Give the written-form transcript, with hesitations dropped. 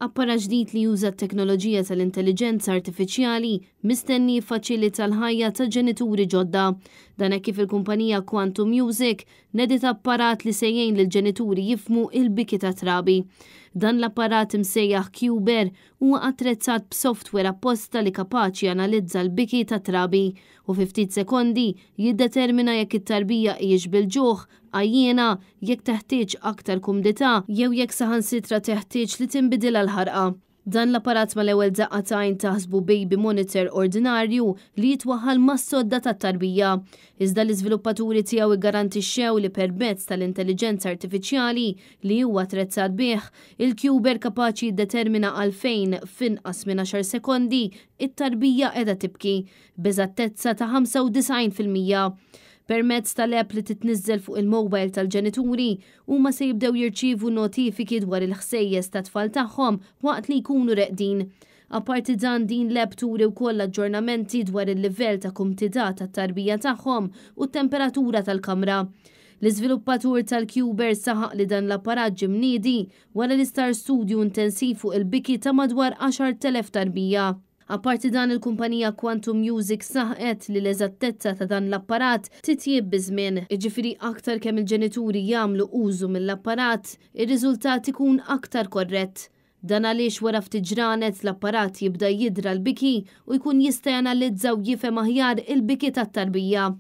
Apparat ġdid li juża t-teknoloġija tal-intelliġenza artifiċjali mistenni jiffaċilita l-ħajja ta' ġenituri ġodda. Dan hekk kif il-kumpanija Quantum Music nediet apparat li se jgħin lill-ġenituri jifhmu il-biki tat-trabi. Dan l-apparat imsejjaħ Cuber huwa attrezzat b'software apposta li kapaċi janalizza l-biki tat-trabi u fi ftit sekondi jiddetermina jekk it-tarbija hijiex bil-ġuħ, għajjiena, jekk teħtieġ aktar kumdità jew jekk saħansitra teħtieġ li tinbidilha l-ħarqa. Dan l-apparat mal-ewwel daqqa t'għajn taħsbu baby monitor ordinarju li jitwaħħal mas-sodda tat-tarbija. Iżda l-iżviluppaturi tiegħu iggarantixxew li permezz tal-intelliġenza artifiċjali li huwa attrezzat bih, il-Cuber kapaċi jiddetermina għalfejn f'inqas minn għaxar sekondi it-tarbija qiegħda tibki, b'eżattezza ta' 95%. Permezz tal-app li titniżżel fuq il-mobile tal-ġenituri, huma se jibdew jirċievu notifiki dwar il-ħsejjes tat-tfal tagħhom waqt li jkunu reqdin. Apparti dan, din l-app turi wkoll aġġornamenti dwar il-livell ta' kumdità tat-tarbija tagħhom u t-temperatura tal-kamra. L-iżviluppatur tal-Cuber saħaq li dan l-apparat ġie mniedi wara li sar studju intensiv fuq il-biki ta' madwar 10,000 tarbija. Apparti dan, il-kumpanija Quantum Music saħqet li l-eżattezza ta' dan l-apparat titjieb biż-żmien. Jiġifieri aktar kemm il-ġenituri jagħmlu użu mill-apparat, ir-riżultat ikun aktar korrett. Dan għaliex wara ftit ġranet l-apparat jibda jidra l-biki u jkun jista' janalizza u jifhem aħjar il-biki tat-tarbija.